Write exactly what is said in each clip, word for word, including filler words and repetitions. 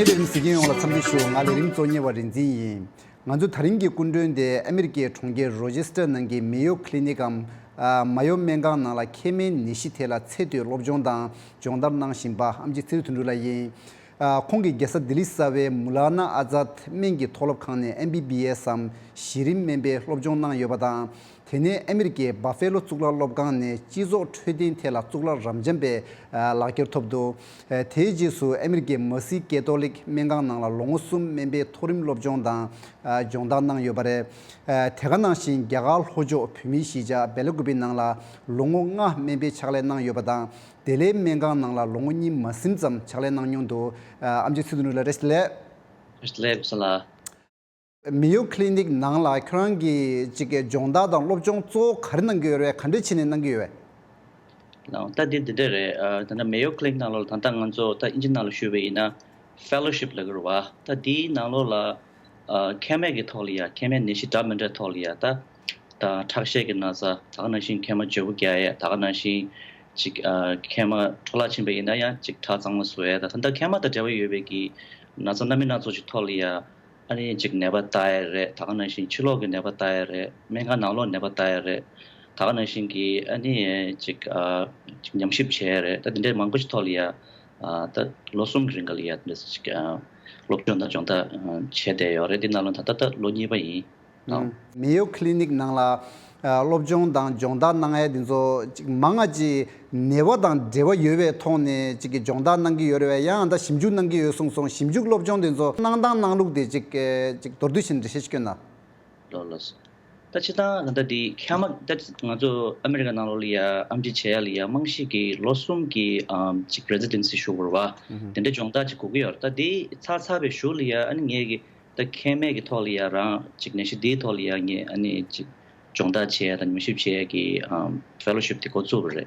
ཨེ་ཕི་ཨེམ་གཟིགས་མཁན་ཡོངས་ལ་འཚམས་འདྲི་ཞུ། ང་ལས་རིམ་གཙོ་གཉེར་བ་རིག་འཛིན་ཡིན། ང་ཚོ་ད་རིང་གི་སྐུ་མགྲོན་དེ་ཨ་མི་རི་ཀའི་གྲོང་ཁྱེར་རོ་ཅེ་སི་ཊར་ནང་གི་མེ་ཡོ་ཁི་ལི་ནིག་གམ། ཨ། མ་ཡོ་སྨན་ཁང་ནང་ལ་མཁལ་མའི་ནད་གཞི་ཐད་ལ་ཚད་མཐོའི་སློབ་སྦྱོང་དང་སྦྱོང་བརྡར་གནང་བཞིན་པ་ཨེམ་ཆི་ཚེ་རིང་དོན་གྲུབ་ལགས་ཡིན། ཨ། ཁོང་གིས་རྒྱལ་ས་ལྡི་ལི་གསར་པའི་མུ་ལ་ན་ཨ་ཛད་སྨན་གྱི་མཐོ་སློབ་ཁང་ནས་ཨེམ་བི་བི་ཨེ་སི་འམ་གཞི་རིམ་སྨན་པའི་སློབ་སྦྱོང་གནང་ཡོད་པ་དང་། དེ་ནས་ཨ་མི་རི་ཀའི་བྷ་ཕེ་ལོ་གཙུག་ལག་སློབ་ཁང་ནས་སྤྱི་ཚོགས་འཕྲོད་བསྟེན་ཐད་ལ་གཙུག་ལག་རབ་འབྱམས་པའི་ལག་འཁྱེར་ཐོབ་འདུག། དེའི་རྗེས་སུ་ཨ་མི་རི་ཀའི་མ་སི་ཀེ་ཐོ་ལིག་སྨན་ཁང་ནང་ལ་ལོ་ངོ་གསུམ་སྨན་པའི་མཐོ་རིམ་སློབ་སྦྱོང་དང་སྦྱོང་བརྡར་གནང་ཡོད་པ་རེད། དེ་ག་ནང་བཞིན་རྒྱ་གར་ལྷོ་ཕྱོགས་བོད་མིའི་གཞིས་ཆགས་སྦེལ་ཀོབ་པི་ནང་ལ་ལོ་ངོ་ལྔ་སྨན་པའི་ཕྱག་ལས་གནང་ཡོད་པ་དང་། བདེ་ལེགས་སྨན་ཁང་ནང་ལ་ལོ་ངོ་གཉིས་མ་ཟིན་ཙམ་ཕྱག་ལས་གནང་མྱོང་འདུག། ཨ། ཨེམ་ཆི་ཚེ་རིང་དོན་གྲུབ་ལགས། བཀྲ་ཤིས་བདེ་ལེགས། བཀྲ་ཤིས་བདེ་ལེགས། བཀྲ་ཤིས་བདེ་ལེགས། མེ་ཡོ་ཁི་ལི་ནིག་ནང་ལ་ཁྱོད་རང་གིས་ཅིག་སྦྱོང་བརྡར་དང་སློབ་སྦྱོང་གཙོ་བོ་ག་རེ་གནང་གི་ཡོད་རེད། ག་འདྲ་བྱས་ནས་གནང་གི་ཡོད་རེད། ལགས། ད་འདི་འདི་འདྲ་རེད། ཨ། ད་ལྟ་མེ་ཡོ་ཁི་ལི་ནིག་ནང་ལོགས་ད་ལྟ་ང་ཚོ་ད་ཨིན་ཇི་ནང་ལ་ཞུས་པ་ཡིན་ན་ཕེ་ལོ་ཤིབ་ལབ་ཀྱི་རེད་བ། ད་འདིའི་ནང་ལོགས་ལ། ཨ། མཁལ་མའི་གི་ཐོག་ལ་ཡ་མཁལ་མའི་ནད་གཞི་འདྲ་མི་འདྲའི་ཐོག་ལ་ཡ། ད་ད་ཁྲག་ཤེད་ཀྱི་ན་ཚ། ད་ག་ནང་བཞིན་མཁལ་མ་བརྗེ་པོ་རྒྱག་ཡས། ད་ག་ནང་བཞིན་ཅིག། ཨ། མཁལ་མ་འཕྲོ་བརླག་ཕྱིན་པ་ཡིན་ན་ཡང་ཅིག་ཁྲག་གཙང་མ་བཟོ་ཡས། ད་ད་ལྟ་མཁལ་མ་དང་འབྲེལ་བ་ཡོད་པའི་གི་ན་ཚ་སྣ་མིན་སྣ་ཚོགས་ཀྱི་ཐོག་ལ་ཡ། ཨ་ནི་ཅིག་ནད་པ་ལྟ་ཡས་རེད། ད་ག་ནང་བཞིན་ཕྱི་ལོགས་ཀྱི་ནད་པ་ལྟ་ཡས་རེད། སྨན་ཁང་ནང་ལོགས་ནད་པ་ལྟ་ཡས་རེད། ད་ག་ནང་བཞིན་གྱི་ཨ་ནི་ཅིག། ཨ། ཅིག་ཉམས་ཞིབ་བྱེད་ཡས་རེད། ད་དེ་འདྲའི་མང་པོ་ཞིག་ཐོག་ལ་ཡ། ཨ། ད་ལོ་གསུམ་གྱི་རིང་ག་ལ་ཡ་དེ་འདྲ་ཅིག། ཨ། སློབ་སྦྱོང་དང་སྦྱོང་བརྡར། ཨ། བྱས་བསྡད་ཡོད་རེད། དེ་ནང་ལ་ད་ལྟ་ད་ལོ་གཉིས་པ་ཡིན། ཨ། ཨུམ། མེ་ཡོ་ཁི་ལི་ནིག་ནང་ལ། ཨ། སློབ་སྦྱོང་དང་སྦྱོང་བརྡར་གནང་ཡས་དེ་ཚོ་ཅིག་མང་ང་ཅིག་ནད་པ་དང་འབྲེལ་བ་ཡོད་པའི་ཐོག་ནས་ཅིག་གི་སྦྱོང་བརྡར་གནང་གི་ཡོད་རེད་པས། ཡང་ད་ཞིབ་འཇུག་གནང་གི་ཡོད་གསུངས་སོང་། ཞིབ་འཇུག་སློབ་སྦྱོང་དེ་ཚོ་གནང་སྟངས་གནང་ལུགས་དེ་ཅིག་ཅིག་མདོར་བསྡུས་ཤིག་འགྲེལ་བཤད་ཅིག་སྐྱོན་ན། ལགས་ལགས་སོ། ད་སྤྱིར་བཏང་ད་ལྟ་འདི་མཁལ་མ་ད་ང་ཚོ་ཨ་མི་རི་ཀ་ནང་ལོགས་ལ་ཡ་ཨེམ་ཆི་བྱེད་ཡ་ལ་ཡ་རྨང་གཞི་གི་ལོ་གསུམ་གྱི། ཨམ། ཅིག་རེ་ཛི་ཌེན་སི་ཞུ་དགོས་རེད་པ། ཨུ་ཧུ། དེ་འདྲའི་སྦྱོང་བརྡར་ཅིག་དགོས་ཀྱི་ཡོད་རེད། ད་འདི་ཚར་ཚར་བའི་གཞུག་ལ་ཡ་ཨ་ནི་ངས་ཀྱི་ད་མཁལ་མའི་གི་ཐོག་ལ་ཡ་རང་ཅིག་ནད་གཞི་འདིའི་ཐོག་ལ་ཡ་ངས་ཨ་ནི་ཅིག་སྦྱོང་བརྡར་བྱེད་ཡ་དང་ཉམས་ཞིབ་བྱེད་ཡ་གི། ཨམ། ཕེ་ལོ་ཤིབ་དེ་འགོ་བཙུགས་པ་རེད།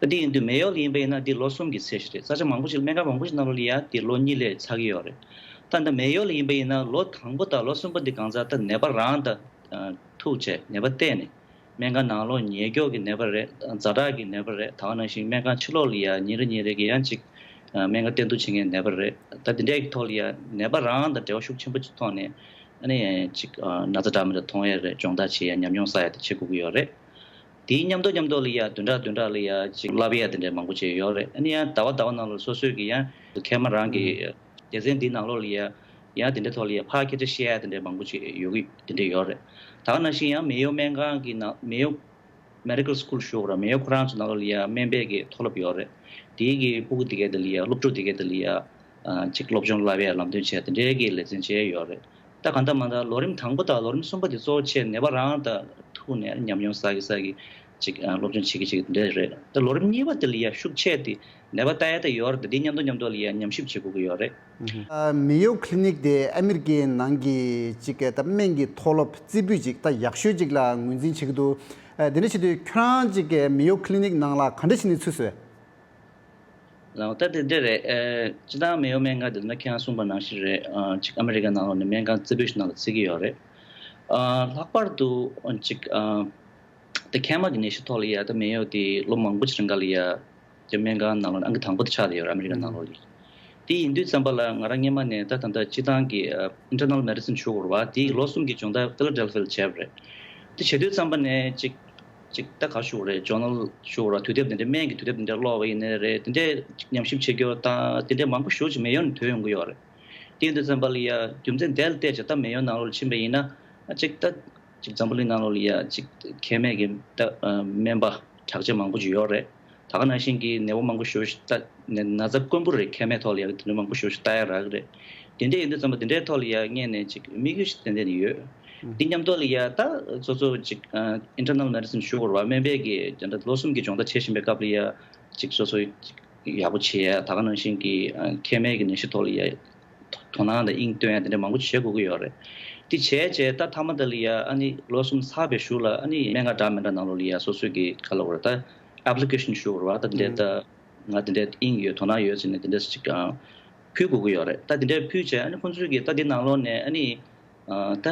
ད་འདི་ཡིན་དུས་མེ་ཡོ་ལ་ཡིན་པ་ཡིན་ན་འདི་ལོ་གསུམ་གྱི་ཚད་ཞིག་རེད། ས་ཆ་མང་པོ་ཞིག་སྨན་ཁང་མང་པོ་ཞིག་ནང་ལོགས་ལ་ཡ་འདི་ལོ་གཉིས་ལས་ཚར་གྱི་ཡོད་རེད། ད་འདི་མེ་ཡོ་ལ་ཡིན་པ་ཡིན་ན་ལོ་དང་པོ་དང་ལོ་གསུམ་པ་འདི་གང་ཟག་ད་ནད་པ་རང་ད། ཨ། ཐུག་བྱས་ནད་པ་བལྟས་ནས། སྨན་ཁང་ནང་ལོགས་ཉེ་འཁྱོག་གི་ནད་པ་རེད། ཛ་དྲག་གི་ནད་པ་རེད། ད་ག་ནང་བཞིན་སྨན་ཁང་ཕྱི་ལོགས་ལ་ཡ་ཉིན་རེ་ཉིན་རེ་གི་ཡང་ཅིག། ཨ། སྨན་ཁང་བསྟེན་གཏུག་བྱེད་མཁན་ནད་པ་རེད། ད་དེ་འདྲའི་ཐོག་ལ་ཡ་ནད་པ་རང་དང་འབྲེལ་བ་ཤུགས་ཆེན་པོ་ཅིག་ཐོག་ནས་ཨ་ནི་ཅིག། ཨ། ན་ཚ་འདྲ་མི་འདྲ་མཐོང་ཡས་རེད། སྦྱོང་བརྡར་བྱེད་ཡས། ཉམས་མྱོང་བསགས་ཡས་དེ་བྱེད་དགོས་ཀྱི་ཡོད་རེད། དེའི་མཉམ་དུ་མཉམ་དུ་ལ་ཡ་བདུན་ཕྲག་བདུན་ཕྲག་ལ་ཡ་ཅིག་བསླབ་ཡས་དེ་འདྲའི་མང་པོ་ཅིག་ཡོད་རེད། ཨ་ནི་ཡང་ཟླ་བ་ཟླ་བ་ནང་ལ་སོ་སོས་ཀྱི་ཡང་མཁལ་མ་རང་གི། ཨུ། སྡེ་ཚན་འདིའི་ནང་ལོགས་ལ་ཡ་ཡང་དེ་འདྲའི་ཐོག་ལ་ཡ་ཕར་སྐད་ཆ་བཤད་ཡ་དེ་འདྲའི་མང་པོ་ཅིག་ཡོད་གི་དེ་འདྲ་ཡོད་རེད། ད་ག་ནང་བཞིན་ཡང་མེ་ཡོ་སྨན་ཁང་གི་ནང་མེ་ཡོ་མེ་ཌི་ཀལ་སི་ཀུལ་ཞུ་དགོས་རེད། མེ་ཡོ་ཁོ་རང་ཚོ་ནང་ལོགས་ལ་ཡ་སྨན་པའི་གི་མཐོ་སློབ་ཡོད་རེད། དེའི་གི་ཕྲུ་གུ་དེ་གའི་དེ་ལ་ཡ་སློབ་ཕྲུག་དེ་གའི་དེ་ལ་ཡ། ཨ། ཅིག་སློབ་སྦྱོང་བསླབ་ཡ་ལམ་སྟོན་བྱས་དེ་འདྲའི་གི་ལེ་ཚན་བྱས་ཡོད་རེད། ད་གང་ལྟར་མང་ལྟར་ལོ་རིམ་དང་པོ་དང་ལོ་རིམ་གསུམ་པ་དེ་གཙོ་བོ་བྱས་ནད་པ་རང་དང་ཐུག་ནས་ཉམས་མྱོང་བསགས་ཀྱི་བསགས་ཀྱི་ཅིག། ཨ། སློབ་སྦྱོང་བྱེད་ཀྱི་བྱེད་ཀྱི་དེ་འདྲ་རེད། ད་ལོ་རིམ་གཉིས་པ་དེ་ལ་ཡ་ཤུགས་ཆེ་དེ་ནད་པ་ལྟ་ཡ་ད་ཡོད་རེད། དེ་མཉམ་དུ་མཉམ་དུ་ལ་ཡ་ཉམས་ཞིབ་བྱེད་དགོས་ཀྱི་ཡོད་རེད། ཨ། མེ་ཡོ་ཁི་ལི་ནིག་དེ་ཨ་མི་རི་ཀའི་ནང་གི་ཅིག་ད་སྨན་གྱི་མཐོ་སློབ་རྩེ་ཕུད་ཅིག་ད་ཡག་ཤོས་ཅིག་ལ་ངོས་འཛིན་བྱེད་ཀྱི་འདུག། ཨ། དེ་འདྲ་བྱེད་དུས་ཁྱོད་རང་ཅིག་གི་མེ་ཡོ་ཁི་ལི་ནིག་ནང་ལ་ག་འདྲ་བྱས་ནས་ཚུད་སོང་། ལགས། ད་དེ་འདྲ་རེད། ཨེ། སྤྱིར་བཏང་མེ་ཡོ་སྨན་ཁང་དེ་ཚོ་ན་ཁྱེད་རང་གསུངས་པ་ནང་བཞིན་རེད། ཨ། ཅིག་ཨ་མི་རི་ཀ་ནང་ལོགས་ནས་སྨན་ཁང་རྩེ་ཕུད་ཞིག་ནང་ལ་བརྩི་གི་ཡོད་རེད། ཨ། ལྷག་པར་དུ་ཅིག། ཨ། དེ་མཁལ་མ་གི་ནད་གཞི་ཐོག་ལ་ཡ་ད་མེ་ཡོ་དེ་ལོ་མང་པོ་ཞིག་རིང་ག་ལ་ཡ་དེ་སྨན་ཁང་ནང་ལོགས་ནས་ཨང་ཀི་དང་པོ་དེ་ཆགས་བསྡད་ཡོད་རེད། ཨ་མི་རི་ཀ་ནང་ལོགས་ལ། དེ་ཡིན་དུས་ཙམ་པ་ལ་ང་རང་སྔོན་མ་ནས་ད་ད་ལྟ་སྤྱིར་བཏང་གི། ཨ། ཨིན་ཊར་ནལ་མེ་ཌི་སིན་ཞུ་དགོས་རེད་བ། དེ་ལོ་གསུམ་གྱི་སྦྱོང་བརྡར་ཕི་ལ་ཌེལ་ཕི་ཡ་ལ་བྱས་པ་རེད། དེ་བྱེད་དུས་ཙམ་པ་ནས་ཅིག་ཅིག་ད་ག་ཞུ་དགོས་རེད། ཇོར་ནལ་ཞུ་དགོས་རེད། དུས་དེབ་དེ་འདྲ་སྨན་གྱི་དུས་དེབ་དེ་འདྲ་ཀློག་པ་ཡིན་ནའི་རེད། དེ་འདྲའི་ཅིག་ཉམས་ཞིབ་བྱེད་རྒྱུ་དང་དེ་འདྲའི་མང་པོ་ཞེ་པོ་ཅིག་མེ་ཡོ་ནས་ཐོན་ཡོང་གི་ཡོད་རེད། དེ་ཡིན་དུས་ཙམ་པ་ལ་ཡ་རྒྱུ་མཚན་དེ་ལ་བལྟས་བྱས་ད་མེ་ཡོ་ནང་ལོགས་ལ་ཕྱིན་པ་ཡིན་ན། ཨ། ཅིག་ད་ཅིག་འཛམ་བུ་གླིང་ནང་ལོགས་ལ་ཡ་ཅིག་མཁལ་མའི་གི་ད། ཨ། སྨན་པ་གྲགས་ཆེ་མང་པོ་ཅིག་ཡོད་རེད། ད་ག་ནང་བཞིན་གྱི་ནད་པ་མང་པོ་ཞེ་པོ་ཞིག་ད་ན་ན་ཚ་དཀོན་པོ་རེད། མཁལ་མའི་ཐོག་ལ་ཡ་དེ་འདྲ་མང་པོ་ཞེ་པོ་ཞིག་ལྟ་ཡ་རག་གི་རེད། དེ་འདྲ་ཡིན་དུས་ཙམ་པ་དེ་འདྲའི་ཐོག་ལ་ཡ་སྔོན་ནས་ཅིག་དམིགས་ཡུལ་ཞིག་ཏན་ཏན་ཡོད། ཨུ། དེ་མཉམ་དུ་ལ་ཡ་ད་སོ་སོ་ཅིག། ཨ། ཨིན་ཊར་ནལ་མེ་ཌི་སིན་ཞུ་དགོས་རེད་བ། སྨན་པའི་གི་དེ་འདྲ་ལོ་གསུམ་གྱི་སྦྱོང་བརྡར་བྱེད་བཞིན་པའི་སྐབས་ལ་ཡ་ཅིག་སོ་སོ་ཅིག་ཡག་པོ་བྱེད་ཡ། ད་ག་ནང་བཞིན་གྱི། ཨ། མཁལ་མའི་གི་ནད་གཞི་ཐོག་ལ་ཡ་དོ་སྣང་དང་དབྱིངས་སྟོན་ཡ་དེ་འདྲ་མང་པོ་བྱེད་དགོས་ཀྱི་ཡོད་རེད། དེ་བྱས་བྱས་ད་མཐའ་མ་དེ་ལ་ཡ་ཨ་ནི་ལོ་གསུམ་ཚར་བའི་གཞུག་ལ་ཨ་ནི་སྨན་ཁང་འདྲ་མི་འདྲ་ནང་ལོགས་ལ་ཡ་སོ་སོའི་གི་ག་ལབ་དགོས་རེད། ད་ཨེབ་ལི་ཀེ་ཤན་ཞུ་དགོས་རེད་བ། ད་དེ་འདྲའི་ད་ང་དེ་འདྲའི་དབྱིངས་ཡོད་དོ་སྣང་ཡོད་ཟེར་ནས་དེ་འདྲ་ཅིག་ཨ་ཕུལ་དགོས་ཀྱི་ཡོད་རེད། ད་དེ་འདྲའི་ཕུལ་བྱས་ཨ་ནི་ཁོང་ཚོས་གི་ད་དེ་ནང་ལོགས་ནས་ཨ་ནི། ཨ། ད་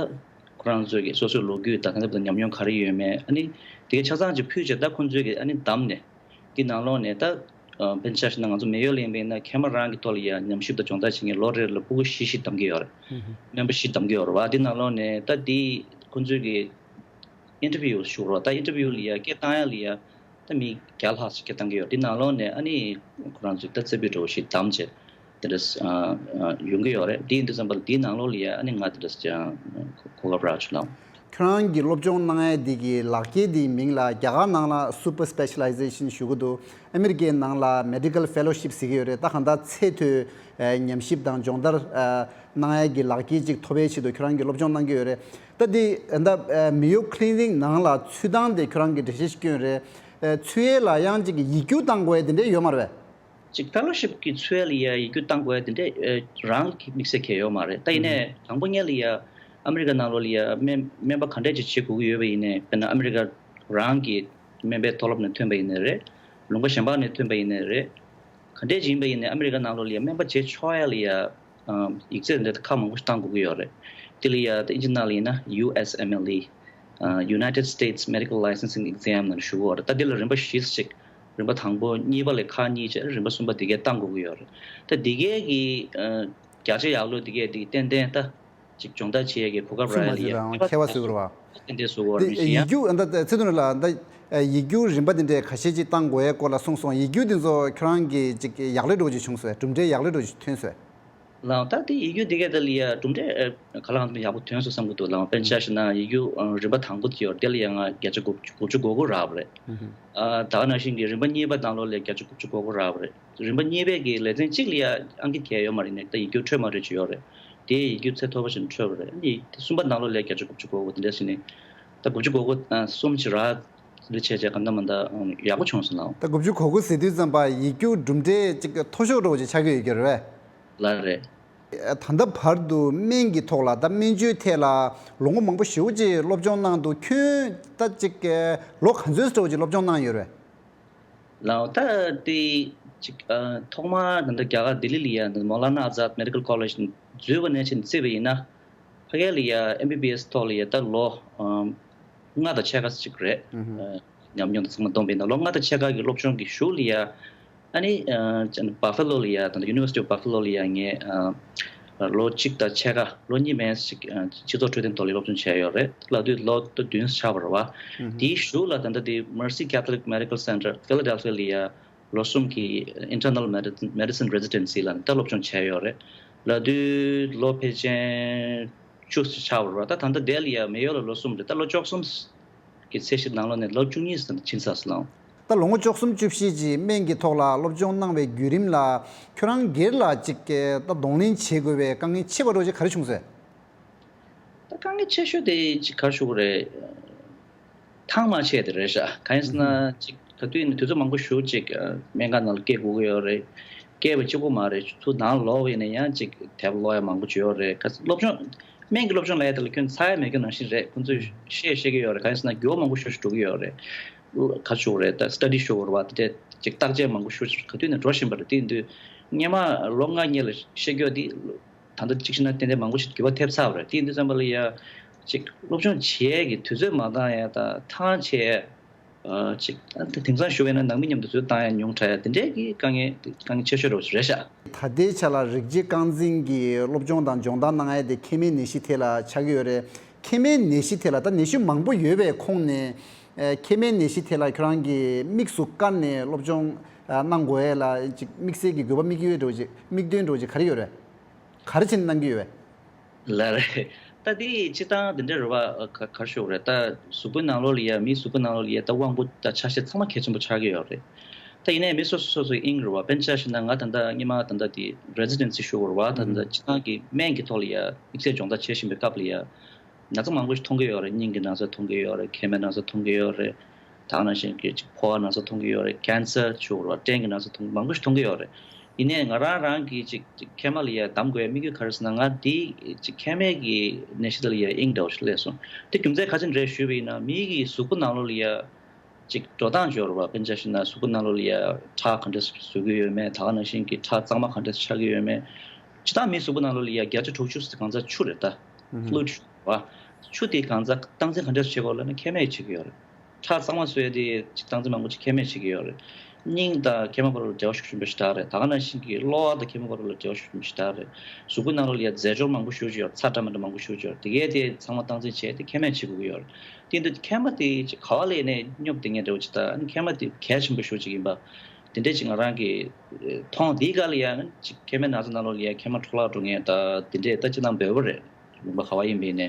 ཁོ་རང་ཚོས་ཀྱི་སོ་སོའི་ལོ་རྒྱུས་དང་ད་ལྟ་ཉམས་མྱོང་ག་རེ་ཡོད་མེད། ཨ་ནི་དེ་གའི་ཆ་ཚང་ཅིག་ཕུལ་བྱས་ད་ཁོང་ཚོས་ཀྱི་ཨ་ནི་བདམས་ནས་དེ་ནང་ལོགས་ནས་ད་ དཔེར་ཆ་བཞག་ན་ང་ཚོ་མེ་ཡོ་ལ་ཡིན་པ་ཡིན་ན་མཁལ་མ་རང་གི་ཐོག་ལ་ཡ་ཉམས་ཞིབ་དང་སྦྱོང་བརྡར་བྱེད་མཁན་ལོ་རེ་ལ་ཕྲུ་གུ་བཞི་བཞི་བདམས་ཀྱི་ཡོད་རེད། སྨན་པ་བཞི་བདམས་ཀྱི་ཡོད་རེད་བ། དེ་ནང་ལོགས་ནས་ད་དེ་ཁོང་ཚོས་ཀྱི་ཨིན་ཊར་བིའུ་ཞུ་རོགས། ད་ཨིན་ཊར་བིའུ་ལ་ཡ་སྐད་བཏང་ཡ་ལ་ཡ་ད་མི་བརྒྱ་ལྷག་ཅིག་སྐད་བཏང་གི་ཡོད། དེ་ནང་ལོགས་ནས་ཨ་ནི་ཁོ་རང་ཚོས་ད་རྩེ་ཕུད་འདྲ་བོ་ཞིག་བདམས་བྱས་དེ་འདྲ་ཡོང་གི་ཡོད་རེད། དེ་ཡིན་དུས་ཙམ་པ་ལ་དེའི་ནང་ལོགས་ལ་ཡ་ཨ་ནི་ང་དེ་འདྲ་གོ་སྐབས་རག་བྱུང་ལགས། ཁྱོད་རང་གི་སློབ་སྦྱོང་གནང་ཡ་འདི་གི་ལག་འཁྱེར་འདིའི་མིང་ལ་རྒྱ་གར་ནང་ལ་སུ་པར་སི་པེ་ཤ་ལའི་ཟེ་ཤན་ཞུ་གི་འདུག་ཨ་མི་རི་ཀའི་ནང་ལ་མེ་ཌི་ཀལ་ཕེ་ལོ་ཤིབ་ཟེར་གྱི་ཡོད་རེད། ད་གང་ལྟར་ཚད་མཐོའི་ཉམས་ཞིབ་དང་སྦྱོང་བརྡར་གནང་ཡ་གི་ལག་འཁྱེར་ཅིག་ཐོབ་པའི་ཆེད་དུ་ཁྱོད་རང་གིས་སློབ་སྦྱོང་གནང་གི་ཡོད་རེད། ད་འདི་ད་མེ་ཡོ་ཀི་ལི་ནིག་ནང་ལ་ཚུད་སྟངས་དེ་ཁྱོད་རང་གིས་འགྲེལ་བཤད་ཞིག་སྐྱོན་རེད། ཚུད་ཡས་ལ་ཡང་ཅིག་ཡིག་རྒྱུགས་བཏང་དགོས་ཡ་དེ་འདྲས་ཡོད་མ་རེད་པས། ཅིག་ཕེ་ལོ་ཤིབ་ཀྱི་ཚུད་ཡས་ལ་ཡ་ཡིག་རྒྱུགས་བཏང་དགོས་ཡ་དེ་འདྲས་རང་གི་དམིགས་བསལ་གང་ཡང་ཡོད་མ་རེད། ད་ཡིན་ནའི་དང་པོ་ཉིད་ལ་ཡ་ཨ་མི་རི་ཀ་ནང་ལོགས་ལ་ཡ་སྨན་སྨན་པ་ག་འདྲས་ཅིག་བྱེད་དགོས་ཀྱི་ཡོད་པ་ཡིན་ནའི་དཔེར་ན་ཨ་མི་རི་ཀ་རང་གི་སྨན་པའི་མཐོ་སློབ་ནས་ཐོན་པ་ཡིན་ནའི་རེད། ལུང་པ་གཞན་པ་ནས་ཐོན་པ་ཡིན་ནའི་རེད། ག་འདྲས་ཅིག་ཡིན་པ་ཡིན་ནའི་ཨ་མི་རི་ཀ་ནང་ལོགས་ལ་ཡ་སྨན་པ་བྱེད་ཆོག་ཡ་ལ་ཡ་ཡིག་ཚད་འདི་ཁག་མང་པོ་ཞིག་བཏང་དགོས་ཀྱི་ཡོད་རེད། དེ་ལ་ཡ་ད་ཨིན་ཇི་ནང་ལ་ཡིན་ན་ཡུ་ཨེས་ཨེམ་ཨེལ་ཨི། United States Medical Licensing Exam ནང་ཞུ་གི་ཡོད་རེད། ད་འདི་ལ་རིམ་པ་བཞི་ཅིག་རིམ་པ་དང་པོ་གཉིས་པ་ལས་ཁག་གཉིས་བྱས་རིམ་པ་གསུམ་པ་འདི་གས་བཏང་དགོས་ཀྱི་ཡོད་རེད། ད་འདི་གས་ཀྱི་བརྒྱ་ཆ་ཡག་ལོས་འདི་གས་འདི་ཏན་ཏན་ད་ཅིག་སྦྱོང་བརྡར་བྱེད་ཡས་ཀྱི་གོ་སྐབས་རག་ཡ་ལ་ཡ་མཁས་པ་བཟོ་དགོས་རེད་བ། ཏན་ཏན་བཟོ་དགོས་རེད་མི་ཤེས་ཡ། ཡིག་རྒྱུགས་ད་ཚེ་དོན་ལ་ད་ཡིག་རྒྱུགས་རིམ་པ་འདི་འདྲའི་ཁ་ཤས་ཅིག་བཏང་དགོས་ཡས་སྐོར་ལ་གསུངས་སོང་། ཡིག་རྒྱུགས་འདི་ཚོ་ཁྱོད་རང་གིས་ཅིག་ཡག་ལས་འགྲོ་ཅིག་བྱུང་སོང་། གྲུབ་འབྲས་ཡག་ལས་འགྲོ་ཅིག་ཐོན་སོང་། ལགས། ད་དེ་ཡིག་རྒྱུགས་དེ་གས་དེ་ལ་ཡ་གྲུབ་འབྲས་ག་ལ་གང་ཡག་པོ་ཐོན་སོང་བསམ་གྱི་འདུག་ལགས། དཔེར་ན་ཆ་བཞག་ན་ཡིག་རྒྱུགས་རིམ་པ་དང་པོ་དེ་ཡོད་དེ་ལ་ཡ་ང་བརྒྱ་ཆ་དགུ་བཅུ་གོ་དགུ་རག་པ་རེད། ཨ་ད་ག་ནང་བཞིན་གྱི་རིམ་པ་གཉིས་པ་ནང་ལོགས་ལ་བརྒྱ་ཆ་དགུ་བཅུ་གོ་དགུ་རག་པ་རེད། རིམ་པ་གཉིས་པའི་གི་ལེ་ཚན་གཅིག་ལ་ཡ་ཨང་ཀི་གས་ཡོད་མ་རེད་ནས་ད་ཡིག་རྒྱུགས་འཕྲོད་མ་འཕྲོད་ཅིག་ཡོད་རེད། དེ་ཡིག་རྒྱུགས་ཚད་མཐོ་པོ་ཞིག་འཕྲོད་པ་རེད། ཨ་ནི་དེ་གསུམ་པ་ནང་ལོགས་ལ་བརྒྱ་ཆ་དགུ་བཅུ་གོ་དགུ་དེ་འདྲ་ཞིག་ནས་ད་དགུ་བཅུ་གོ་དགུ་གསུམ་ཅིག་རག་འདི་བྱས་བྱས་ག་འདྲ་མ་འདྲ་ཡག་པོ་བྱུང་སོང་ལགས། ད་དགུ་བཅུ་གོ་དགུ་ཟེར་དུས་ཙམ་པ་ཡིག་རྒྱུགས་གྲུབ་འབྲས་ཅིག་མཐོ་ཤོས་འདྲ་བོ་ཅིག་ཆགས་ཀྱི་ཡོད་ཀྱི་རེད་པས། ལགས་རེད། ད་ལྟ་བར་དུ་སྨན་གྱི་ཐོག་ལ་ད་སྨན་བཅོས་ཐད་ལ་ལོ་ངོ་མང་པོ་ཞེ་པོ་ཅིག་སློབ་སྦྱོང་གནང་འདུག་ཁྱོད་ད་ཅིག་ལོ་ག་ཚོད་འདྲ་བོ་ཅིག་སློབ་སྦྱོང་གནང་ཡོད་རེད། ལགས། ད་དེ་ཅིག་ཨ་ཐོག་མར་ད་ལྟ་རྒྱ་གར་ལྡི་ལི་ལ་ཡ་ད་Maulana Azad Medical College འཛུལ་བ་ནས་ཕྱིན་བརྩིས་པ་ཡིན་ན། ཕ་གི་ལ་ཡ་ཨེམ་བི་བི་ཨེས་ཐོག་ལ་ཡ་ད་ལོ་ཨམ་ལྔ་དང་ཕྱེད་ཀ་ཅིག་རེད། ཨ་ཉམས་མྱོང་དང་ཚང་མ་བསྡོམས་པ་ཡིན་ན་ལོ་ལྔ་དང་ཕྱེད་ཀ་གི་སློབ་སྦྱོང་གི་གཞུག་ལ་ཡ། ཨ་ནི་ཨ་Buffalo ལ་ཡ་ད་ལྟ་University of Buffalo ལ་ཡ་ངས་ཨ་ལོ་གཅིག་དང་ཕྱེད་ཀ་ལོ་གཉིས་མན་ཙམ་ཅིག་ཨ་སྤྱི་ཚོགས་འཕྲོད་བསྟེན་ཐོག་ལ་སློབ་སྦྱོང་བྱས་ཡོད་རེད། ལབ་དུས་ལོ་ད་བདུན་ཆགས་པ་རེད་བ། དེའི་གཞུག་ལ་ད་ལྟ་དེ་Mercy Catholic Medical Center Philadelphia ལ་ཡ་ལོ་གསུམ་གྱི་Internal Medicine Medicine Residency ལ་ད་སློབ་སྦྱོང་བྱས་ཡོད་རེད། ལབ་དུས་ལོ་ཕལ་ཆེར་བཅུ་ཙམ་ཆགས་པ་རེད་བ། ད་ད་ལྟ་དེ་ལ་ཡ་མེ་ཡོ་ལ་ལོ་གསུམ་རེད། ད་ལོ་བཅུ་གསུམ་གི་ཚད་གཞི་ནང་ལོགས་ནས་ལོ་བཅུ་གཉིས་ཙམ་ཕྱིན་ཚར་སོང་ལགས། ད་ལོ་ངོ་བཅུ་གསུམ་བཅུ་བཞི་ཅིག་སྨན་གྱི་ཐོག་ལ་སློབ་སྦྱོང་གནང་བའི་བརྒྱུད་རིམ་ལ་ཁྱོད་རང་སྒེར་ལ་ཅིག་ད་གདོང་ལེན་བྱེད་དགོས་པའི་དཀའ་ངལ་ཆེ་བ་འདྲ་བོ་ཅིག་ག་རེ་བྱུང་སོང་། ད་དཀའ་ངལ་ཆེ་ཤོས་དེ་ཅིག་ག་རེ་ཞུ་དགོས་རེད། ཐང་མ་ཆད་དེ་རེད་ཤག་གང་ཡིན་ཟེར་ན་ཅིག་ག་དུས་ཡིན་ན་དུས་ཚོད་མང་པོ་ཞེ་པོ་ཅིག་སྨན་ཁང་ནང་ལ་སྐྱེལ་དགོས་ཀྱི་ཡོད་རེད། སྐྱེལ་བ་གཅིག་པོ་མ་རེད། ཚུར་ནང་ལོག་པ་ཡིན་ན་ཡང་ཅིག་དེབ་ཀློག་ཡ་མང་པོ་ཅིག་ཡོད་རེད། ག་སློབ་སྦྱོང་སྨན་གྱི་སློབ་སྦྱོང་ལབ་ཡ་དེ་ལ་ཁྱོན་ཚ་ཡ་མེད་རྒྱུ་ནང་བཞིན་རེད། ཁོང་ཚོས་བཤད་བཤད་ཀྱི་ཡོད་རེད། གང་ཡིན་ཟེར་ན་འགྱུར་བ་མང་པོ་ཞེ་པོ་ཞིག་འགྲོ་གི་ཡོད་རེད། ག་རེ་ཞུ་དགོས་རེད། ད་སི་ཊ་ཌི་ཞུ་དགོས་རེད་བ། དེ་འདྲས་ཅིག་བརྟག་དཔྱད་མང་པོ་ཞེ་པོ་ཅིག་ག་དུས་ནས་འགྲོ་བཞིན་པ་རེད། དེ་ཡིན་དུས་སྔོན་མ་ལོ་ལྔ་སྔོན་ལ་བཤད་རྒྱུ་དེ། ད་ལྟ་གཅིག་བྱས་ན་ཏན་ཏན་མང་པོ་ཞིག་འགྱུར་བ་ཐེབས་ཚར་བ་རེད། དེ་ཡིན་དུས་ཙམ་པ་ལ་ཡ་ཅིག་སློབ་སྦྱོང་བྱེད་ཡས་ཀྱི་དུས་ཚོད་མ་འདང་ཡ་དང་ཐང་ཆད་ཡ། ཨ་ཅིག་ཨ་དེང་སང་ཞུ་བས་ན་ནང་མི་མཉམ་དུ་ཚུར་བཏང་ཡ་ཉུང་དྲགས་ཡ་དེ་འདྲས་ཀྱི་དཀའ་ངལ་དཀའ་ངལ་ཆེ་ཤོས་རེད་ཤག་ད་ལྟའི་ཆ་ལ་རིགས་བྱེད་རྐང་འཛིན་གྱི་སློབ་སྦྱོང་དང་སྦྱོང་བརྡར་གནང་ཡ་དེ་མཁལ་མའི་ནད་གཞི་ཐད་ལ་ཆགས་ཀྱི་ཡོད་རེད། མཁལ་མའི་ནད་གཞི་ཐད་ལ་ད་ནད་གཞི་མང་པོ་ཡོད་པའི་ཁོངས་ནས་ཨ་མཁལ་མའི་ནད་གཞི་ཐད་ལ་ཁྱོད་རང་གིས་དམིགས་སུ་བཀར་ནས་སློབ་སྦྱོང་ཨ་གནང་དགོས་ཡ་ལ་ཅིག་དམིགས་བསལ་གྱི་དགོས་པ་དམིགས་ཡུལ་འདྲ་བོ་ཅིག་དམིགས་དོན་འདྲ་བོ་ཅིག་ག་རེ་ཡོད་རེད། ག་རེ་བྱས་ནས་གནང་གི་ཡོད་པས། ལགས་རེད། ད་དེ་སྤྱིར་བཏང་དེ་འདྲ་རེད་བ། ག་ག་རེ་ཞུ་དགོས་རེད། ད་གཟུགས་པོའི་ནང་ལོགས་ལ་ཡ་མིའི་གཟུགས་པོའི་ནང་ལོགས་ལ་ཡ་ད་དབང་པོ་དང་ཆ་ཤས་ཚང་མ་གལ་ཆེན་པོ་ཆགས་ཀྱི་ཡོད་རེད། ད་ཡིན་ནའི་མི་སོ་སོ་སོ་སོའི་དབྱིངས་རེད་བ། དཔེར་ན་ཆ་བཞག་ན་ང་ད་ལྟ་སྔོན་མ་ད་ལྟ་དེ་Residency ཞུ་དགོས་རེད་བ། ད་ལྟ་སྤྱིར་བཏང་གི་སྨན་གྱི་ཐོག་ལ་ཡ་དམིགས་བསལ་སྦྱོང་བརྡར་བྱེད་བཞིན་པའི་སྐབས་ལ་ཡ། ན་ཚ་མང་པོ་ཞིག་མཐོང་གི་ཡོད་རེད། སྙིང་གི་ན་ཚ་མཐོང་གི་ཡོད་རེད། མཁལ་མའི་ན་ཚ་མཐོང་གི་ཡོད་རེད། ད་ག་ནང་བཞིན་གྱི་ཅིག་ཕོ་བ་ན་ཚ་མཐོང་གི་ཡོད་རེད། ཀན་སར་ཞུ་དགོས་རེད་བ། སྐྲན་གྱི་ན་ཚ་མཐོང་མང་པོ་ཞིག་མཐོང་གི་ཡོད་རེད། ཡིན་ནའི་ང་རང་རང་གིས་ཅིག་ཅིག་མཁལ་མ་ལ་ཡ་གདམ་དགོས་ཡ་དམིགས་ཡུལ་ག་རེ་ཟེར་ན་ང་དེ་ཅིག་མཁལ་མའི་གི་ནད་གཞི་དེ་ལ་ཡ་དབྱིངས་འདྲ་བོ་ཞིག་སླེབས་སོང་། དེ་རྒྱུ་མཚན་ག་ཅི་རེད་ཞུས་པ་ཡིན་ན་མི་གི་གཟུགས་པོ་ནང་ལོགས་ལ་ཡ་ཅིག་འགྲོ་སྟངས་སྦྱོར་བ། དཔེར་ན་ཆ་བཞག་ན་གཟུགས་པོ་ནང་ལོགས་ལ་ཡ་ཁྲག་ག་འདྲ་བཟོ་གི་ཡོད་མེད། ད་ག་ནང་བཞིན་གྱི་ཁྲག་གཙང་མ་ག་འདྲ་ཆགས་ཀྱི་ཡོད་མེད། སྤྱིར་བཏང་མིའི་གཟུགས་པོ་ནང་ལོགས་ལ་ཡ་བརྒྱ་ཆ་དྲུག་ཅུ་ཙམ་གང་ཟག་ཆུ་རེད་ད། ཧུམ་ཧུམ། Fluid ཆུ་རེད་བ། ཆུ་དེ་གང་ཟག་སྟངས་འཛིན་ག་འདྲ་བྱེད་དགོས་ལབ་ན་མཁལ་མས་བྱེད་ཀྱི་ཡོད་རེད། ཁྲག་གཙང་མ་བཟོ་ཡ་དེ་སྟངས་འཛིན་མང་པོ་ཅིག་མཁལ་མས་བྱེད་ཀྱི་ཡོད་རེད། སྙིང་དང་མཁལ་མ་བར་ལ་འབྲེལ་བ་ཤུགས་ཆེན་པོ་ཞེ་དྲག་རེད། ད་ག་ནང་བཞིན་གྱི་གློ་བ་དང་མཁལ་མ་བར་ལ་འབྲེལ་བ་ཤུགས་ཆེན་པོ་ཞེ་དྲག་རེད། གཟུགས་པོའི་ནང་ལོགས་ལ་ཡ་རྫས་སྦྱོར་མང་པོ་ཞེ་པོ་ཅིག་ཡོད། ཚྭ་འདྲ་མི་འདྲ་མང་པོ་ཞེ་པོ་ཅིག་ཡོད། དེ་གས་དེ་ཚང་མ་སྟངས་འཛིན་བྱས་ཏེ་མཁལ་མས་བྱེད་དགོས་ཀྱི་ཡོད་རེད། དེ་འདུག་མཁལ་མ་དེ་ཅིག་ག་བ་ལ་ཡིན་ནའི་སྙོབ་བསྡད་མཁན་འདྲ་བོ་ཅིག་དང་མཁལ་མ་དེ་གལ་ཆེན་པོ་ཞེ་པོ་ཅིག་ཡིན་པ། དེ་འདྲས་ཅིག་ང་རང་གིས་མཐོང་། དེའི་སྐབས་ལ་ཡ་ཅིག་མཁལ་མའི་ན་ཚ་ནང་ལོགས་ལ་ཡ་མཁལ་མ་འཕྲོ་བརླག་འགྲོ་མཁན་ད་དེ་འདྲས་ད་སྤྱིར་བཏང་འབོལ་པོ་རེད། ལུང་པ་ག་བ་ཡིན་པ་ཡིན་ནའི།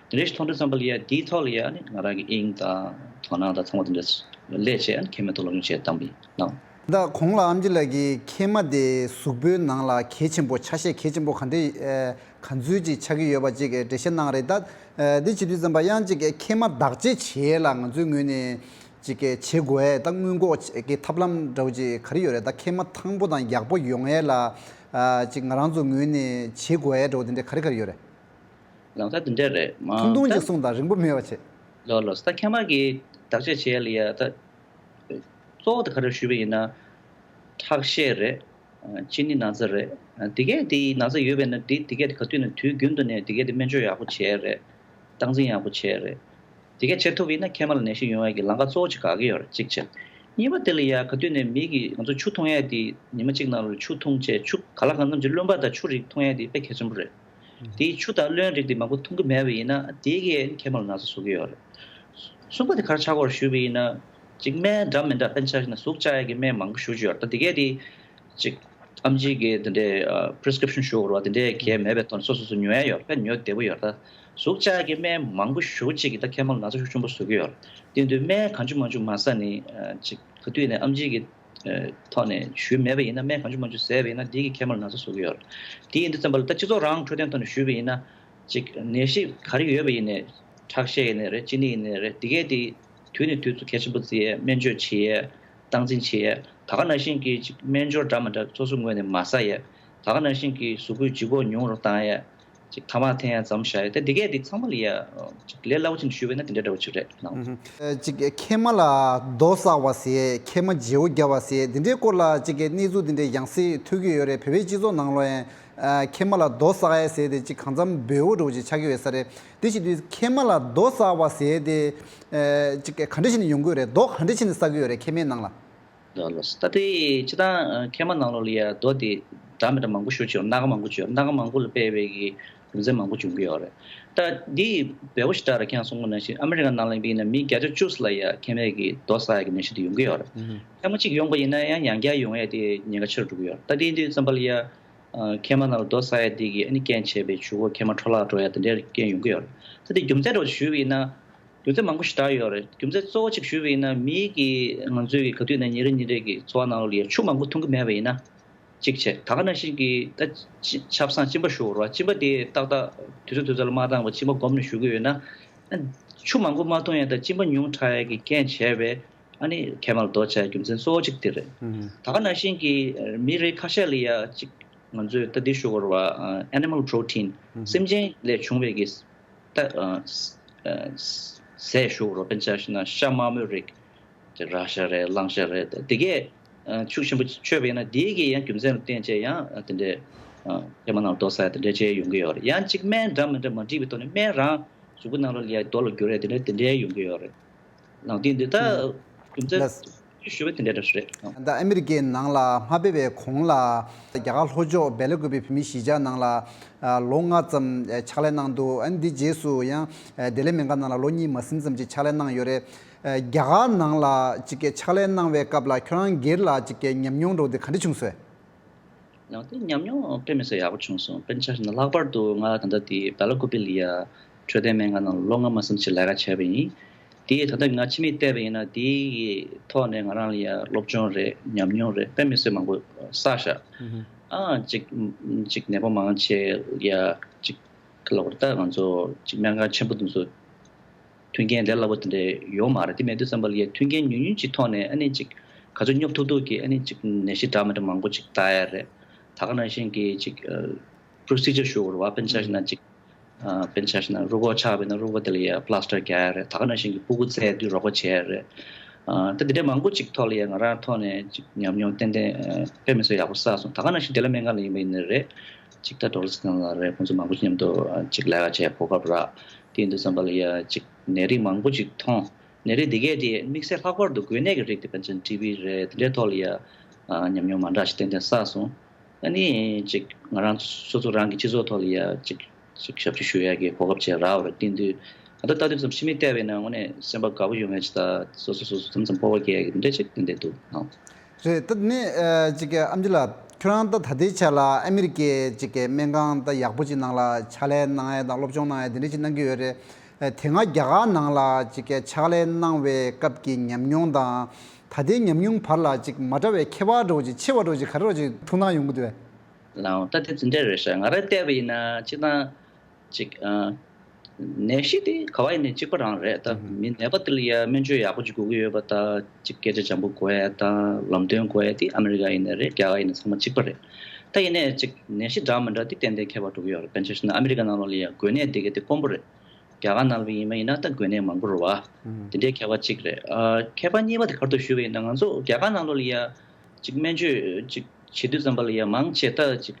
དེ་འདྲ་ཞིག་མཐོང་དུས་ཙམ་པ་ལ་ཡ་དེའི་ཐོག་ལ་ཡ་ཨ་ནི་ང་རང་གི་དབྱིངས་དང་དོ་སྣང་དང་ཚང་མ་དེ་འདྲ་སླེབས་བྱས་ཨ་ནི་མཁལ་མའི་ཐོག་སློབ་སྦྱོང་བྱས་བཏང་པ་ཡིན་ནོ། ད་གོང་ལ་ཨམ་ཆི་ལགས་ཀྱིས་མཁལ་མ་དེ་གཟུགས་པོའི་ནང་ལ་གལ་ཆེན་པོ་ཆ་ཤས་གལ་ཆེན་པོ་ག་འདྲ་ཨེ་ག་ཚོད་ཅིག་ཆགས་ཀྱི་ཡོད་པ་ཅིག་འགྲེལ་བཤད་གནང་རེད། ད་ཨེ་འདི་བྱེད་དུས་ཙམ་པ་ཡང་ཅིག་མཁལ་མ་བདག་གཅེས་བྱེད་ཡས་ལ་ང་ཚོའི་ངོས་ནས་ཅིག་བྱེད་དགོས་ཡས་ད་སྔོན་འགོག་གི་ཐབས་ལམ་འདྲ་བོ་ཅིག་ག་རེ་ཡོད་རེད། ད་མཁལ་མ་ཐང་པོ་དང་ཡག་པོ་ཡོང་ཡས་ལ་ཨ་ཅིག་ང་རང་ཚོ་ངོས་ནས་བྱེད་དགོས་ཡས་འདྲ་བོ་དེ་འདྲ་ག་རེ་ག་རེ་ཡོད་རེད། ལག་ཆ་དེ་འདྲ་རེད་མ། ཐུང་ཐུང་ད་ཅིག་གསུངས་དང་། རིང་པོ་མེད་པ་བྱེད། ལོ་ལོ་ད་མཁལ་མ་གི་བདག་གཅེས་བྱེད་ཡ་ལ་ཡ་ད། གཙོ་བོ་དེ་ག་རེ་ཞུས་པ་ཡིན་ན། ཁྲག་ཤེད་རེད། ཨ་གཅིན་སྙི་ན་ཚ་རེད། ཨ་དེ་གས་དེ་ན་ཚ་ཡོད་པས་ན་དེ་དེ་གས་དེ་ག་དུས་ནས་དུས་རྒྱུན་དུ་ནས་དེ་གས་དེ་སྨན་བཅོས་ཡག་པོ་བྱས་རེད། སྟངས་འཛིན་ཡག་པོ་བྱས་རེད། དེ་གས་བྱེད་ཐུབ་པ་ཡིན་ན་མཁལ་མ་ལ་ནད་གཞི་ཡོང་ཡ་གི་ལམ་ཁ་གཙོ་བོ་ཅིག་བཀག་གི་ཡོད་རེད། གཅིག་བྱས། གཉིས་པ་དེ་ལ་ཡ་ག་དུས་ནས་མི་གི་ང་ཚོ་ཆུ་འཐུང་ཡ་དེ་ཉི་མ་གཅིག་ནང་ལ་ཆུ་འཐུང་བྱས་ཆུ་ག་ལ་གང་འཚམ་ཅིག་རློན་པ་དང་ཆུ་རིགས་འཐུང་ཡ་དེ་དཔེ་གལ་ཆེན་པོ་རེད། དེའི་ཆུ་དང་རློན་རིགས་དེ་མང་པོ་འཐུང་གི་མེད་པ་ཡིན་ན་དེ་གས་མཁལ་མ་ལ་ན་ཚ་བཟོ་གི་ཡོད་རེད། གསུམ་པ་དེ་ག་རེ་ཆགས་ཀྱི་ཡོད་རེད་ཞུས་པ་ཡིན་ན། གཅིག་སྨན་འདྲ་མི་འདྲ་དཔེར་ན་ཆ་བཞག་ན་ཟུག་བཅག་ཡ་གི་སྨན་མང་པོ་ཞེ་པོ་ཅིག་ཡོད་རེད། ད་དེ་གས་དེ་གཅིག་ཨམ་ཆི་གི་དེ་འདྲའི་ཨ་prescription་ཞུ་དགོས་རེད་བ། དེ་འདྲའི་གལ་མེད་པའི་ཐོག་ནས་སོ་སོ་སོ་ཉོ་ཡ་ཡོད་རེད། ཉོ་བདེ་པོ་ཡོད་རེད། ད་ཟུག་བཅག་ཡ་གི་སྨན་མང་པོ་ཞེ་པོ་ཅིག་གིས་ད་མཁལ་མ་ལ་ན་ཚ་ཤུགས་ཆེན་པོ་བཟོ་གི་ཡོད་རེད། དེ་དུས་སྨན་གང་བྱུང་མང་བྱུང་མ་ཟ་ནི་ཨ་གཅིག་ག་དུས་ནས་ཨམ་ཆི་གི་ཐོག་ནས་ཞུས་མེད་པ་ཡིན་ན། སྨན་གང་བྱུང་མང་བྱུང་ཟས་པ་ཡིན་ན་དེ་གིས་མཁལ་མ་ལ་ན་ཚ་བཟོ་གི་ཡོད་རེད། དེ་ཡིན་དུས་ཙམ་པ་ལ་ད་སྤྱི་ཚོགས་རང་འཕྲོད་བསྟེན་ཐོག་ནས་ཞུས་པ་ཡིན་ན། གཅིག་ནད་གཞི་ག་རེ་ཡོད་པ་ཡིན་ནའི། ཁྲག་ཤེད་ཡིན་ནའི་རེད། གཅིན་སྙི་ཡིན་ནའི་རེད། དེ་གས་དེ་དུས་ནས་དུས་སུ་གལ་ཆེན་པོ་བརྩི་ཡས། སྨན་བཅོས་བྱེད་ཡས། སྟངས་འཛིན་བྱེད་ཡས། ད་ག་ནང་བཞིན་གྱི་གཅིག་སྨན་སྦྱོར་འདྲ་མི་འདྲ་སོ་སོའི་ངོས་ནས་མ་ཟ་ཡས། ད་ག་ནང་བཞིན་གྱི་གཟུགས་པོའི་ལྗིད་ཁོག་ཉུང་རུ་བཏང་ཡས། གཅིག་ཐ་མག་འཐེན་ཡ་མཚམས་བཞག་ཡ། ད་འདི་གས་འདི་ཚང་མ་ལ་ཡ་གཅིག་ལས་སླ་པོ་ཅིག་ནས་ཞུས་པ་ཡིན་ན་འདི་འདྲ་འདྲ་བོ་ཅིག་རེད་ལགས། ཨུ་ཧུ། ཨ་གཅིག་མཁལ་མ་ལ་རྡོ་བསགས་པ་ཟེར། མཁལ་མ་བརྗེ་པོ་བརྒྱབ་པ་ཟེར། འདི་འདྲའི་སྐོར་ལ་གཅིག་གི་གནས་ཚུལ་འདི་འདྲའི་ཡང་སེ་ཐོས་ཀྱི་ཡོད་རེད། བོད་པའི་སྤྱི་ཚོགས་ནང་ལོགས་ཡང་ཨ་མཁལ་མ་ལ་རྡོ་བསགས་ཡ་ཟེར་དེ་གཅིག་གང་འཚམ་འབོལ་པོ་འདྲ་བོ་ཅིག་ཆགས་ཀྱི་ཡོད་ས་རེད། དེ་བྱེད་དུས་མཁལ་མ་ལ་རྡོ་བསགས་པ་ཟེར་དེ་ཨ་གཅིག་ག་འདྲ་བྱས་ནས་ཡོང་གི་ཡོད་རེད། རྡོ་ག་འདྲ་བྱས་ནས་བསགས་ཀྱི་ཡོད་རེད་མཁལ་མའི་ནང་ལ། ལགས་ལགས། ད་ལྟའི་སྤྱིར་བཏང་མཁལ་མ་ནང་ལོགས་ལ་ཡ་རྡོ་དེ་འདྲ་མི་འདྲ་མང་པོ་ཞེ་པོ་ཅིག་ཡོད། སྣ་ཁ་མང་པོ་ཅིག་ཡོད། སྣ་ཁ་མང་པོ་ལ་སྤེལ་བའི་གི་རྒྱུ་མཚན་མང་པོ་འབྱུང་གི་ཡོད་རེད། ད་འདི་འབོལ་པོ་ཞེ་དྲག་རེད། ཁྱེད་རང་གསུངས་པ་ནང་བཞིན་ཨ་མི་རི་ཀ་ནང་ལ་ཡིན་པ་ཡིན་ན་མི་བརྒྱ་ཆ་བཅུ་ལ་ཡ་མཁལ་མའི་གི་རྡོ་བསགས་ཡ་གི་ནད་གཞི་དེ་ཡོང་གི་ཡོད་རེད། ཨུ་ཧུ། ཐེངས་མ་གཅིག་ཡོང་པ་ཡིན་ན་ཡང་ཡང་བསྐྱར་ཡོང་ཡ་དེ་ཉེན་ཁ་ཆེ་རུ་འགྲོ་གི་ཡོད་རེད། ད་དེ་ཡིན་དུས་ཙམ་པ་ལ་ཡ་མཁལ་མ་ནང་ལ་རྡོ་བསགས་ཡ་དེ་གིས་ཨ་ནི་རྐྱེན་བྱས་པའི་གཟུགས་པོ་མཁལ་མ་འཕྲོ་བརླག་འགྲོ་ཡ་དེ་འདྲའི་རྐྱེན་ཡོང་གི་ཡོད་རེད། ད་དེ་རྒྱུ་མཚན་འདྲ་བོ་ཞུས་པ་ཡིན་ན། རྒྱུ་མཚན་མང་པོ་ཞེ་དྲག་ཡོད་རེད། རྒྱུ་མཚན་གཙོ་བོ་གཅིག་ཞུས་པ་ཡིན་ན་མིའི་གི་ང་ཚོའི་གི་ག་དུས་ནས་ཉིན་རེ་ཉིན་རེ་གི་འཚོ་བ་ནང་ལོགས་ལ་ཡ་ཆུ་མང་པོ་འཐུང་གི་མེད་པ་ཡིན་ན། གཅིག་བྱས། ད་ག་ནང་བཞིན་གྱི་ད་ཆ་ཆབ་གསང་གཅིན་པ་ཞུ་དགོས་རེད་བ། གཅིན་པ་དེ་ཏག་ཏག་དུས་ཚོད་དུས་ཚོད་ལ་མ་བཏང་བར་གཅིན་པ་སྒོམ་ནས་བཞུགས་ཀྱི་ཡོད་ན། ཆུ་མང་པོ་མ་འཐུང་ཡ་དང་གཅིན་པ་ཉུང་དྲགས་ཡ་གི་རྐྱེན་བྱས་པས་ཨ་ནི་མཁལ་མ་ལ་རྡོ་ཆགས་ཡ་རྒྱུ་མཚན་གཙོ་བོ་གཅིག་དེ་རེད། ཨུ་ཧུ། ད་ག་ནང་བཞིན་གྱི་མི་རེ་ཁ་ཤས་ལ་ཡ་གཅིག་ང་ཚོས་ད་འདི་ཞུ་དགོས་རེད་བ། animal protein། ཨུ་ཧུ། སེམས་ཅན་ལས་བྱུང་བའི་གི་ད་ཨ་ཨ་ཟས་ཞུ་དགོས་རེད། དཔེར་ན་ཆ་བཞག་ན་ཤ་དམར་མོའི་རིགས། ཅིག་ར་ཤ་རེད། གླང་ཤ་རེད། དེ་གས་ཨ་ཤུགས་ཆེན་པོ་མཆོད་པ་ཡིན་ན་དེའི་གི་ཡང་རྒྱུ་མཚན་ལ་བརྟེན་བྱས་ཡང་ཨ་དེ་འདྲའི་ཨ་མཁལ་མ་ནང་རྡོ་ཟ་དེ་འདྲ་བྱས་ཡོང་གི་ཡོད་རེད། ཡང་གཅིག་སྨན་འདྲ་མི་འདྲ་མ་འགྲིག་པའི་ཐོག་ནས་སྨན་རང་གཟུགས་པོ་ནང་ལ་ཡ་རྡོ་ལ་འགྱུར་ཡ་དེ་འདྲ་དེ་འདྲའི་ཡོང་གི་ཡོད་རེད། ནང་དེ་འདི་ད་ཨུ་རྒྱུ་མཚན་ལགས། ཞུ་བའི་དེ་འདྲ་འདྲ་ཞིག་རེད། ད་ཨ་མི་རི་ཀའི་ནང་ལ་མ་ཕེབས་པའི་གོང་ལ་རྒྱ་གར་ལྷོ་ཕྱོགས་སྦེ་ལ་ཀུ་པེ་བོད་མིའི་གཞིས་ཆགས་ནང་ལ་ཨ་ལོ་ལྔ་ཙམ་ཨ་ཕྱག་ལས་གནང་འདུག་ཨ་ནི་འདི་རྗེས་སུ་ཡང་ཨ་བདེ་ལེགས་སྨན་ཁང་ནང་ལ་ལོ་གཉིས་མ་ཟིན་ཙམ་ཅིག་ཕྱག་ལས་གནང་ཡོད་རེད། ཨ་རྒྱ་གར་ནང་ལ་ཅིག་གི་ཕྱག་ལས་གནང་བའི་སྐབས་ལ་ཁྱོད་རང་སྒེར་ལ་ཅིག་གི་ཉམས་མྱོང་འདྲ་བོ་དེ་ག་འདྲ་བྱུང་སོང་། ཡང་དེ་ཉམས་མྱོང་དཔེ་མི་སྲིད་ཡག་པོ་བྱུང་སོང་། དཔེར་ན་ཆ་བཞག་ན་ལྷག་པར་དུ་ང་ད་ལྟ་དེ་སྦེ་ལ་ཀུ་པེ་ལ་ཡ་འཕྲོད་བསྟེན་སྨན་ཁང་ནང་ལ་ལོ་ལྔ་མ་ཟིན་ཅིག་ལས་ཀ་བྱས་པ་ཡིན། དེ་ད་ལྟ་ང་ཕྱི་མིག་བལྟས་པ་ཡིན་ན་དེའི་ཐོག་ནས་ང་རང་ལ་ཡ་སློབ་སྦྱོང་རེད། ཉམས་མྱོང་རེད། དཔེ་མི་སྲིད་མང་པོ་བསགས་ཤག་ཨུ་ཧུ། ཨ་ཅིག་ཅིག་ནད་པ་མང་ཆེ་ཡ་ཅིག་ག་ལབ་དགོས་རེད། ད་ང་ཚོ་ཅིག་སྨན་ཁང་ཆེན་པོ་དེ་ཚོ་མཐུན་རྐྱེན་དེ་སླ་པོ་དེ་འདྲ་ཡོད་མ་རེད། དེ་མེད་དུས་ཙམ་པ་ལ་ཡ་མཐུན་རྐྱེན་ཉུང་ཉུང་ཅིག་ཐོག་ནས་ཨ་ནི་ཅིག་ག་ཚོད་སྙོབ་ཐུབ་ཐུབ་ཀྱིས་ཨ་ནི་ཅིག་ནད་གཞི་འདྲ་མི་འདྲ་མང་པོ་ཅིག་ལྟ་ཡ་རེད། ད་ག་ནང་བཞིན་གྱི་ཅིག་ཨ་procedure་ཞུ་དགོས་རེད་བ། དཔེར་ན་ཆ་བཞག་ན་ཅིག་ཨ་དཔེར་ན་ཆ་བཞག་ན་རུས་ཁོག་ཆག་པ་ཡིན་ན་རུས་ཁོག་དེ་ལ་ཡ་plaster་རྒྱག་ཡ་རེད། ད་ག་ནང་བཞིན་གྱི་སྤུ་གུ་བཙས་དུས་རོགས་པ་བྱེད་ཡ་རེད། ཨ་ད་དེ་འདྲ་མང་པོ་ཅིག་ཐོག་ལ་ཡ་ང་རང་ཐོག་ནས་ཅིག་ཉམས་མྱོང་ཏན་ཏན་ཨ་དཔེ་མི་སྲིད་ཡག་པོ་བསགས་སོང་། ད་ག་ནང་བཞིན་བདེ་ལེགས་སྨན་ཁང་ལ་ཡིན་པ་ཡིན་ན་རེད། ཅིག་ད་ཌོག་ཊར་ཚོ་ནང་ལ་རེད། ཁོང་ཚོ་མང་པོ་ཅིག་མཉམ་དུ་ཨ་ཅིག་ལས་ཀ་བྱས་གོ་སྐབས་རག་དེ་ཡིན་དུས་ཙམ་པ་ལ་ཡ་ཅིག་ནད་རིགས་མང་པོ་ཅིག་མཐོང་། ནད་རིགས་འདི་གས་དེ་དམིགས་བསལ་ལྷག་པར་དུ་འགོས་ནད་ཀྱི་རིགས་དེ་ཕན་ཚུན་ཊི་བི་རེད། དེ་འདྲའི་ཐོག་ལ་ཡ་ཨ་ཉམས་མྱོང་མ་འདྲ་ཞིག་ཏན་ཏན་བསགས་སོང་། ཨ་ནི་ཅིག་ང་རང་སོ་སོ་རང་གི་སྤྱི་ཚོགས་ཐོག་ལ་ཡ་ཅིག་ཅིག་ཞབས་ཕྱི་ཞུ་ཡ་གི་གོ་སྐབས་ཅིག་རག་པ་རེད། བསྟན་དུས་ད་ལྟ་ལྟ་དུས་ཙམ་ཕྱི་མིག་བལྟས་པ་ཡིན་ན་དངོས་གནས་སེམས་པ་དགའ་པོ་ཡོང་ཡ་ཅིག་དང་སོ་སོ་སོ་སོ་མཚམས་མཚམས་སྤོབས་པ་སྐྱེ་ཡ་གི་འདི་འདྲ་ཅིག་ཏན་ཏན་འདུག་ཨང་། རེད། ད་ནི་ཨ་ཅིག་གི་ཨམ་ཆི་ལགས། ཁྱོད་རང་ད་ད་ལྟའི་ཆ་ལ་ཨ་མི་རི་ཀའི་ཅིག་གི་སྨན་ཁང་ད་ཡག་པོ་ཅིག་ནང་ལ་ཕྱག་ལས་གནང་ཡ་དང་སློབ་སྦྱོང་གནང་ཡ་དེ་འདྲ་ཅིག་གནང་གི་ཡོད་རེད། ཨ་དེ་སྔ་རྒྱ་གར་ནང་ལ་ཅིག་གི་ཕྱག་ལས་གནང་བའི་སྐབས་ཀྱི་ཉམས་མྱོང་དང་ད་ལྟའི་ཉམས་མྱོང་བར་ལ་ཅིག་མ་འདྲ་བའི་ཁྱད་པར་འདྲ་བོ་ཅིག་ཆེ་བ་འདྲ་བོ་ཅིག་ག་རེ་འདྲ་བོ་ཅིག་ཐུགས་སྣང་ཡོང་གི་འདུག་བས། ལའང་ད་དེ་ཚོ་འདྲ་རེད་ཤག་ང་རང་བལྟས་པ་ཡིན་ན་སྤྱིར་བཏང་ཅིག་ཨ་ནད་གཞི་དེ་ག་བ་ཡིན་ནའི་གཅིག་པ་རང་རེད། ད་ཨུ་ཧུམ། མི་ནད་པ་དེ་ལ་ཡ་སྨན་བཅོས་ཡག་པོ་ཅིག་དགོས་ཀྱི་ཡོད་པ། ད་ཅིག་སྐད་ཆ་འཇམ་པོ་གོ་ཡ་དང་ལམ་སྟོན་གོ་ཡ་དེ་ཨ་མི་རི་ཀ་ཡིན་ནའི་རེད། རྒྱ་གར་ཡིན་ནའི་ཚང་མ་གཅིག་པ་རེད། ད་ཡིན་ནའི་ཅིག་ནད་གཞི་འདྲ་མི་འདྲ་དེ་ཏན་ཏན་ཁྱད་པར་འགྲོ་གི་ཡོད་རེད། དཔེར་ན་ཆ་བཞག་ན་ཨ་མི་རི་ཀ་ནང་ལོགས་ལ་ཡ་འགོས་ནད་དེ་ག་དེ་དཀོན་པོ་རེད། རྒྱ་གར་ནང་ལ་ཡིན་པ་ཡིན་ན་ད་འགོས་ནད་མང་པོ་རེད་བ། ཨུ་ཧུམ། དེ་འདྲའི་ཁྱད་པར་གཅིག་རེད། ཨ་ཁྱད་པར་གཉིས་པ་དེ་ག་རེ་འདུག་ཞུས་པ་ཡིན་ན་ང་ཚོ་རྒྱ་གར་ནང་ལོགས་ལ་ཡ་ཅིག་སྨན་བཅོས་ཅིག་བྱེད་དུས་ཙམ་པ་ལ་ཡ་མང་ཆེ་ད་ཅིག་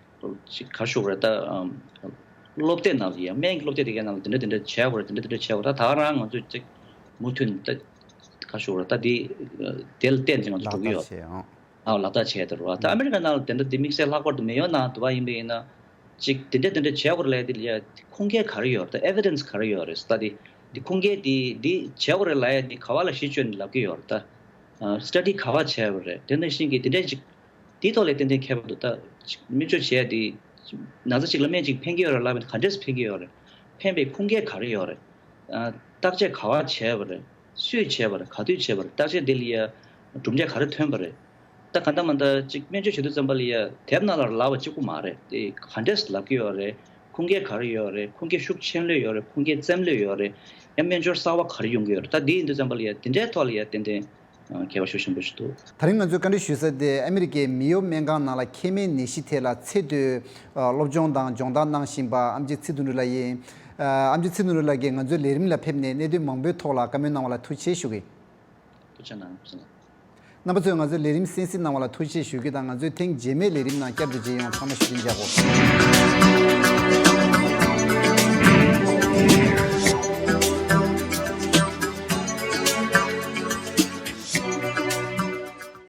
ཅིག་ག་རེ་ཞུ་དགོས་རེད། ད་ཨམ་སློབ་དེབ་ནང་ལ་ཡ་སྨན་གྱི་སློབ་དེབ་དེ་གའི་ནང་ལ་དེ་འདྲ་དེ་འདྲ་བྱས་དགོས་རེད། དེ་འདྲ་དེ་འདྲ་བྱས་དགོས་རེད། ད་ད་ག་རང་ང་ཚོས་ཅིག་མུ་མཐུད་ད་ག་རེ་ཞུ་དགོས་རེད། ད་དེ་དེ་ལ་བརྟེན་ཏེ་ང་ཚོ་འགྲོ་གི་ཡོད། ལག་བསྟར་བྱས་ཨང་། ཨའོ་ལག་བསྟར་བྱས་དེ་རེད་བ། ད་ཨ་མི་རི་ཀ་ནང་ལ་དེ་འདྲ་དེ་དམིགས་བསལ་ལྷག་པར་དུ་མེ་ཡོ་ནང་དུ་བ་ཡིན་པ་ཡིན་ན་ཅིག་དེ་འདྲ་དེ་འདྲ་བྱས་དགོས་རེད་ལབ་ཡ་དེ་ལ་ཡ་ཁུངས་སྐྱེལ་ག་རེ་ཡོད་རེད། ད་དེ་དེ་ཁུངས་སྐྱེལ་དེ་དེ་བྱས་དགོས་རེད་ལབ་ཡ་དེ་ག་བ་ལ་གཞི་བཅོལ་ནས་ལབ་ཀྱི་ཡོད་རེད། ད་སི་ཊ་ཌི་ག་བ་བྱས་པ་རེད། དེ་ནང་བཞིན་གྱི་དེ་འདྲ་ཅིག་དེའི་ཐོག་ལ་ཏན་ཏན་ཁྱད་པར་འདུག་ད་ཅིག་སྨན་བཅོས་བྱས་ཏེ་ན་ཚ་གཅིག་ལ་སྨན་གཅིག་ཕན་གྱི་ཡོད་རེད་ལབ་པ་ཡིན་ན་ག་འདྲས་ཕན་གྱི་ཡོད་རེད། ཕན་པའི་ཁུངས་སྐྱེལ་ག་རེ་ཡོད་རེད། ཨ་བརྟག་དཔྱད་ག་བ་བྱས་པ་རེད། སུས་བྱས་པ་རེད། ག་དུས་བྱས་པ་རེད། བརྟག་དཔྱད་དེ་ལ་ཡ་གྲུབ་འབྲས་ག་རེ་ཐོན་པ་རེད། ད་ག་འདྲ་མ་འདྲ་ཅིག་སྨན་བཅོས་བྱེད་དུས་ཙམ་པ་ལ་ཡ་དེབ་ནང་ལ་ལབ་པ་གཅིག་པུ་མ་རེད། དེ་ག་འདྲས་ལབ་ཀྱི་ཡོད་རེད། ཁུངས་སྐྱེལ་ག་རེ་ཡོད་རེད། ཁུངས་སྐྱེལ་ཤུགས་ཆེན་ལོས་ཡོད་རེད། ཁུངས་སྐྱེལ་རྩེ་མོ་ལོས་ཡོད་རེད། ཡང་སྨན་སྦྱོར་གསར་པ་ག་རེ་ཡོང་གི་ཡོད་རེད། ད་དེ་ཡིན་དུས་ཙམ་པ་ལ་ཡ་དེ་འདྲའི་ཐོག་ལ་ཡ་ཏན་ཏན་ཁྱད་པར་ཤུགས་ཆེན་པོ་ཞིག་འདུག་ད་རིང་ང་ཚོས་བཀའ་འདྲི་ཞུ་ས་དེ་ཨ་མི་རི་ཀའི་མེ་ཡོ་སྨན་ཁང་ནང་ལ་མཁལ་མའི་ནད་གཞི་ཐད་ལ་ཚད་མཐོའི་སློབ་སྦྱོང་དང་སྦྱོང་བརྡར་གནང་བཞིན་པ་ཨེམ་ཆི་ཚེ་དོན་གྲུབ་ལགས་ཡིན། ཨེམ་ཆི་ཚེ་དོན་གྲུབ་ལགས་ཀྱིས་ང་ཚོའི་ལས་རིམ་ལ་ཕེབས་ནས་གནད་དོན་མང་པོའི་ཐོག་ལ་བཀའ་མོལ་གནང་བ་ལ་ཐུགས་རྗེ་ཆེ་ཞུ་གི། ཐུགས་རྗེ་གནང་། རྣམ་པ་ཚོས་ང་ཚོའི་ལས་རིམ་གསན་གཟིགས་གནང་བ་ལ་ཐུགས་རྗེ་ཞུ་རྒྱུ་དང་། ང་ཚོའི་ཐེངས་རྗེས་མའི་ལས་རིམ་ནང་བསྐྱར་དུ་མཇལ་ཡོང་། ཚང་མ་བཞུགས་གདན་འཇགས་དགོས།